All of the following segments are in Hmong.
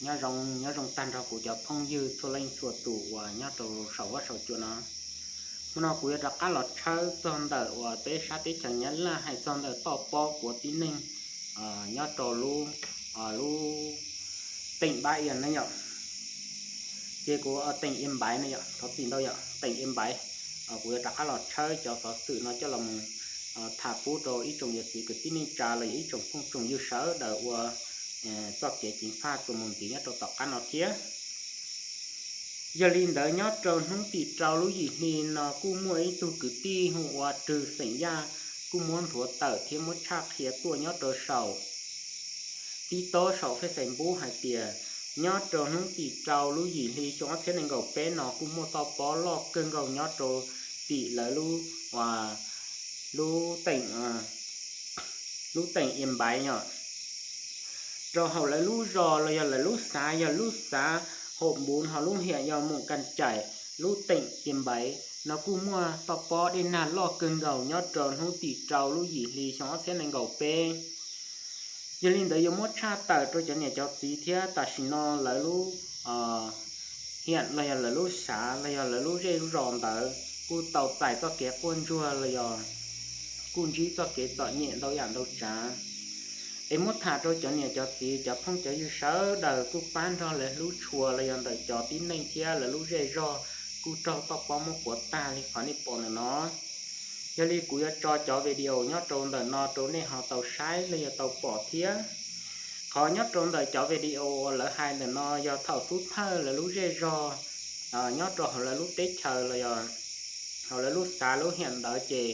Nyob zoo, nyob zoo tag nrho kuv cov phooj ywg txhua leej txhua tus uas nyob rau saum huab saum cua no. Hmo no kuv yuav rov qab los tshawb txog ntawm uas peb sab teb chaws Nyab Laj hais txog ntawm toj pob kuav tib neeg nyob rau lub, lub teem Npab Ias ne yom. Ces kuv, teem Ias Npaiv ne yom, thov txim ntau yom, teem Ias Npaiv. Kuv yuav rov qab los tshawb cov xov xwm no coj los mus tham pub rau ib tsoom yawm txiv kwv tij neej tsa los yog ib tsoom phooj tsoom ywg sawv daws ua txoj kev ceev faj txuas mus ntxiv nyob rau tom qab no thiab. Yog li ntawd nyob rau hnub tim rau lub yim hli no kuj muaj ib tug kwv tij hu ua Rwg xeem Yaj kuj muab nthuav tawm thiab muab tshaj qhia tuaj nyob rau saum TikTok saum Facebook hais tias nyob rau hnub tim rau lub yim hli xyoo ob txhiab nees nkaum peb no kuj muaj toj pob loj kawg nkaus nyob rau tim lawv lub, lub teem, lub teem Ias Npaiv yom. Rau hauv lawv lub zos los yog lawv lub xav, yog lub xav Hom Npuv ho lub hiam yog Moos Kas Caim, lub teem Ias Npaiv no kuj muaj toj pob dej nag loj kawg nkaus nyob rau hnub tim rau lub yim hli xyoo ob txhiab nees nkaum peb. Yog li ntawd yuav muab tshaj tawm rau cov niam cov txiv thiab tam sim no lawv lub hiam los yog lawv lub xav los yog lawv lub zej lub zos ntawd kuj tau txais txoj kev quaj ntsuag los yog kuj ntsib txoj kev txom nyem ntau yam ntau tsav. Es muab tham rau cov niam cov txiv cov phooj cov ywg sawv daws kuj pab nrog lawv lub tshua los yog ntawm cov tib neeg thiab lawv lub zej zog kuj raug toj pob muab kuav tag li qhov nej pom ntawm no. Yog li kuv yuav tso cov video nyob rau ntawm no rau nej ho tau saib los yog tau pom thiab. Qhov nyob rau ntawm cov video uas lawv hais ntawm no yog thaum xub thawj lawv lub zej zog nyob rau hauv lawv lub teb chaws los yog hauv lawv lub xav lub hiam ntawd ces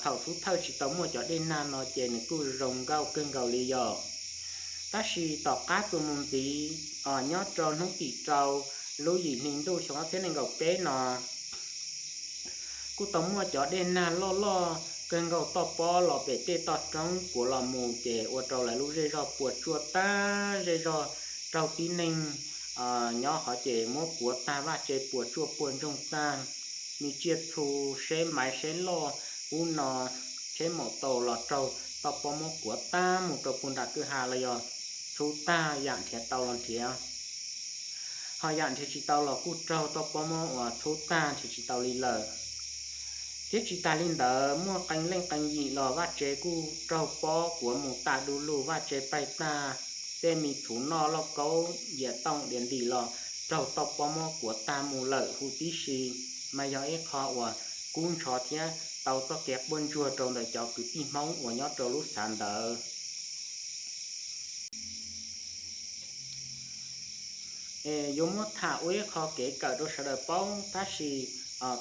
thaum xub thawj tsis tau muaj cov dej nag no ces nws kuj zoo nkauj kawg nkaus li yom. Tab sis tom qab txuas mus ntxiv nyob rau hnub tim rau lub yim hli ntuj xyoo ob txhiab nees nkaum peb no kuj tau muaj cov dej nag loj loj kawg nkaus toj pob los pem tej toj roob kuav los mus ces ua rau lawv lub zej zog puas tsuaj tag, zej zog raug tib neeg nyob qhov ces muab kuav tag, vaj tse puas tsuaj puas ntsoog tag, me tsiaj txhu, seb maiv seb loj ub no, tsheb maum taus los raug toj pob muab kuav tag mus rau puag nram kwj ha los yog txhub tag, yam nrhiav tau los nrhiav, ho yam nrhiav tsis tau los kuj raug toj pob muab uas txhub tag nrhiav tsis tau li lawm. Thiab tsis tas li ntawd muaj qee leej qee yim los vaj tsev kuj raug pob kuav mus tag du lug, vaj tsev paig tag, tej me txhuv noj lauj kaub yias tooj diav ntim los raug toj pob muab kuav tag mus lawm huv tib si. Mas yog ib qho uas kub ntxhov thiab tau txoj kev quaj ntsuag rau ntawm cov kwv tij Hmoob uas nyob rau lub xav ntawd. Es yuav muab tham ua ib qho kev kawm rau sawv daws paub, tab sis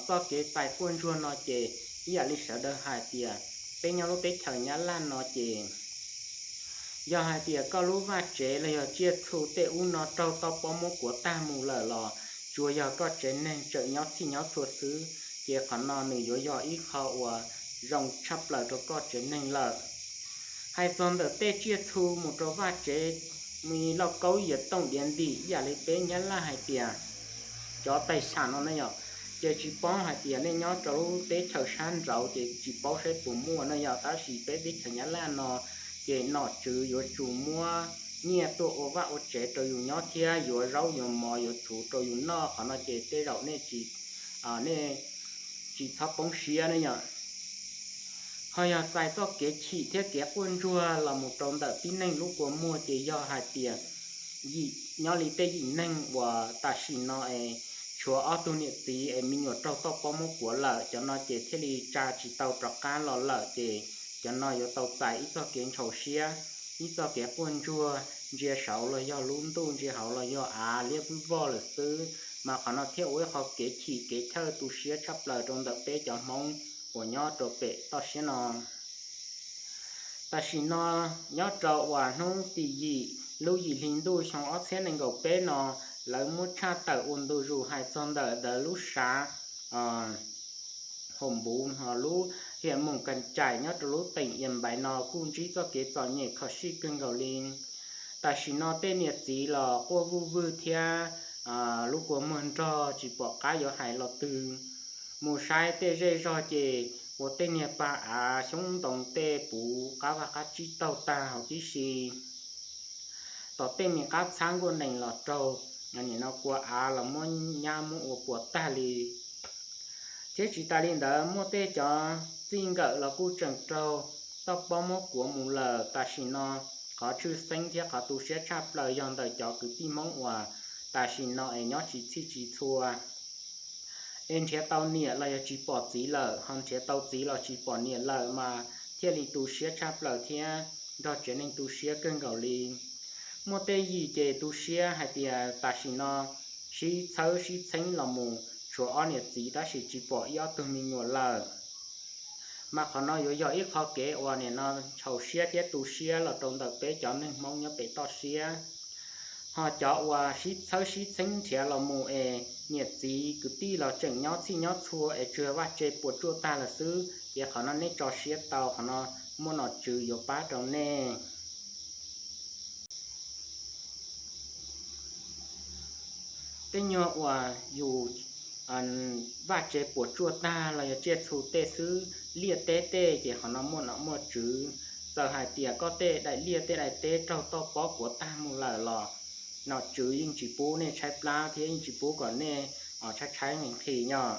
txoj kev txais quaj ntsuag no ces ib yam li sawv daws hais tias peb nyob lub teb chaws Nyab Laj no ces yog hais tias koj lub vaj tsev los yog tsiaj txhu tej ub no raug toj pob muab kuav tag mus lawm los tsuas yog koj tsev neeg tseem nyob txhij nyob txhua xwb, ces qhov no nws yuav yog ib qho uas zoo tshaj plaws rau koj tsev neeg lawm. Hais txog ntawm tej tsiaj txhu mus rau vaj tsev, me lauj kaub yias tooj diav ntim ib yam li peb Nyab Laj hais tias cov tais xam no ne yom, ces tsis paub hais tias nej nyob rau lub teb chaws sab nraud ces tsis paub saib puas muaj ne yom, tab sis peb teb chaws Nyab Laj no ces nom tswv yuav tsum muab nyiaj tuaj ua vaj ua tsev rau yus nyob thiab yuav zaub yuav mov yuav txhuv rau yus noj, qhov no ces tej zaum nej tsis, nej tsis txhob poob siab ne yom. Ho yog txais txoj kev chim thiab kev quaj ntsuag los mus rau ntawm tib neeg lub kua muag ces yog hais tias yim, nyob li tej yim neeg uas tam sim no es tshuav ob tug niam txiv es me nyuam raug toj pob muab kuav lawm, cov no ces thiaj li tsa tsis tau rov qab los lawm ces cov no yuav tau txais ib txoj kev ntshaus siab, ib txoj kev quaj ntsuag, ntsia saud los yog lub ntuj, ntsia hauv los yog av liab vwj voj lawm xwb. Mas qhov no thiaj ua ib qho kev chim kev chawj tu siab tshaj plaws rau ntawm peb cov Hmoob uas nyob rau pem toj siab no. Tam sim no nyob rau uas hnub tim yim lub yim hli ntuj xyoo ob txhiab nees nkaum peb no, lawv muab tshaj tawm ua ntu zus hais txog ntawm lawv lub xav Hom Npuv ho lub hiam Moos Kas Caim nyob rau lub teem Ias Npaiv no kuj ntsib txoj kev txom nyem kho sij kawg nkaus li. Tam sim no tej niam txiv los quaj vuj vwg thiab lub kua muag nrog tsis pom qab yuav hais los twg. Mus saib tej zej zog ces ua tej niag pag av xyoob ntoo tej puv qab vaj qab tsib taug tag huv tib si. tom tej me qab txhab nkuaj nees los raug nim no kua av los muab nyab muab ua puas tag li. Thiab tsis tas li ntawd muaj tej cov txij nkawm los kuj tseem raug toj pob muab kuav mus lawm. Tam sim no qhov tshwj xeeb thiab qhov tu siab tshaj plaws yog ntawm cov kwv tij Hmoob uas tam sim no es nyob tsis txhij tsis txhua, es nrhiav tau niam los yog tsis pom txiv lawm, ho nrhiav tau txiv los tsis pom niam lawm mas thiaj li tu siab tshaj plaws thiab nrog tsev neeg tu siab kawg nkaus li. Muaj tej yim ces tu siab hais tias tam sim no sib txhawb sib txheeb los mus tshuav ob niam txiv tab sis tsis pom ib ob tug me nyuam lawm. Mas qhov no yuav yog ib qho kev uas nim no ntshaus siab thiab tu siab los rau ntawm peb cov neeg Hmoob nyob pem toj siab. Ho cov uas sib txhawb sib txheeb nrhiav los mus es niam txiv kwv tij los tseem nyob txhij nyob txhua es tsuas yog vaj tse puas tsuaj tag lawm xwb, ces qhov no nej tso siab tau, qhov no muaj nom tswv yuav pab rau nej. Tej nyuag uas yus vaj tse puas tsuaj tag los yog tsiaj txhu tej xwb, liaj teb tej ces qhov no muaj nom muaj tswv. Txawm hais tias koj tej daim liaj tej daim teb raug toj pob kuav tag mus lawm los nom tswv yeej tsis pub nej tshaib plab thiab yeej tsis pub kom nej tshaib tshaib nqhis nqhis nyob.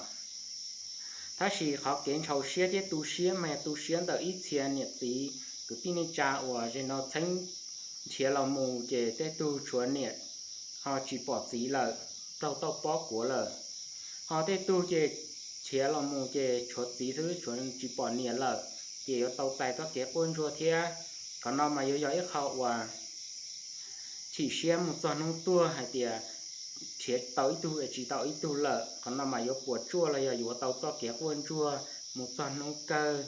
Tab sis qhov kev ntshaus siab thiab tu siab mas yog tu siab ntawm ib txhia niam txiv kwv tij neej tsa uas zaum no txheeb nrhiav los mus ces tej tug tshuav niam ho tsis pom txiv lawm, raug toj pob kuav lawm. Ho tej tug ces nrhiav los mus ces tshuav txiv xwb, tsis pom niam lawm, ces yuav tau txais txoj kev quaj ntsuag thiab. Qhov no mas yuav yog ib qho uas chim siab mus txog hnub tuag hais tias nrhiav tau ib tug es tsis tau ib tug lawm, qhov no mas yuav puas tsuaj los yog yuav tau txoj kev quaj ntsuag mus txog hnub kawg.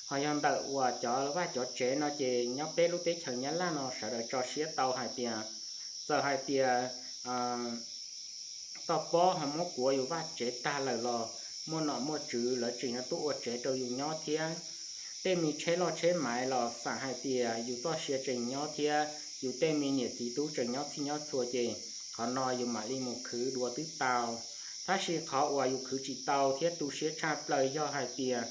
Ho yog ntawm uas cov vaj cov tsev no ces nyob peb lub teb chaws Nyab Laj no sawv daws tso siab tau hais tias, txawm hais tias toj pob ho muab kuav yus vaj tsev tag lawm los muaj nom muaj tswv lawv tseem yuav tuaj ua tsev rau yus nyob thiab. Tej me tsheb loj tsheb maiv los xam hais tias yus txoj sia tseem nyob thiab yus tej me niam txiv tub tseem nyob txhij nyob txhua ces qhov no yus mam li mus khwv dua twb tau. Tab sis qhov uas yus khwv tsis tau thiab tu siab tshaj plaws yog hais tias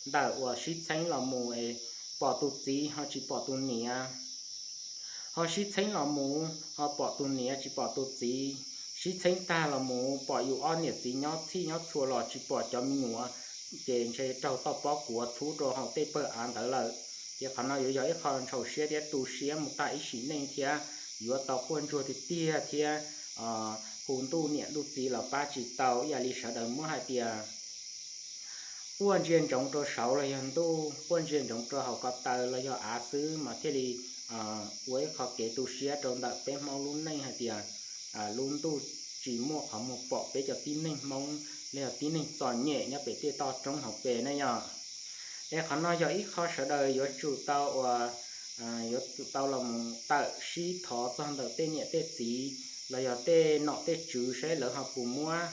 ntawm uas sib txheeb los mus es pom tus txiv ho tsis pom tus niam, ho sib txheeb los mus ho pom tus niam tsis pom tus txiv, sib txheeb tag los mus pom yus ob niam txiv nyob txhij nyob txhua los tsis pom cov me nyuam, ces ntshe raug toj pob kuav txhub rau hauv tej pawg av ntawd lawm. Ces qhov no yuav yog ib qho ntshaus siab thiab tu siab mus tag ib sim neej thiab yuav tau quaj ntsuag tiag tiag thiab hu ntuj niam ntuj txiv los pab tsis tau. Ib yam li sawv daws muab hais tias quaj ntsia ntsoov rau saud los yog ntuj, quaj ntsia ntsoov rau hauv ko taw los yog av xwb mas thiaj li ua ib qho kev tu siab rau ntawm peb Hmoob lub neej hais tias lub ntuj tsis muaj qhov muag pom peb cov tib neeg Hmoob los yog tib neeg txom nyem nyob pem tej toj roob hauv pes ne yom. Es qhov no yog ib qho sawv daws yuav tsum tau uas yuav tsum tau los mus tawm sib thov txog ntawm tej niam tej txiv los yog tej nom tej tswv saib lawv ho puas muab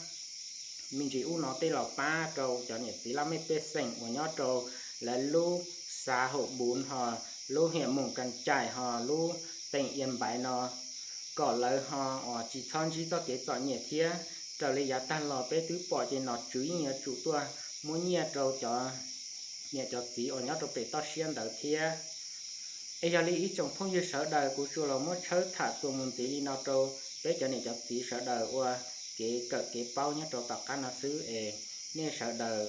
me ntsis ub no tej los pab rau cov niam txiv laj mej pej xeem uas nyob rau lawv lub xav hauv npuv ho lub hiam moos kas cais ho lub teem ia npaiv no, kom lawv ho uas tsis txhob ntsib txoj kev txom nyem thiab. Raws li yav tag los peb twb pom ces nom tswv yeej yuav tsum tuaj muab nyiaj rau cov niam cov txiv uas nyob rau pem toj siab ntawd thiab. Es yog li ib tsoom phooj ywg sawv daws, kuv tsuas los muab tshawb tham txuas mus ntxiv li no rau peb cov niam cov txiv sawv daws ua kev kawm kev paub nyob rau tom qab no xwb es nej sawv daws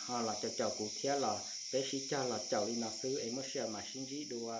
ho los caum caum kuv thiab los peb sib cog los caum li no xwb es muaj sij hawm mam sib ntsib dua.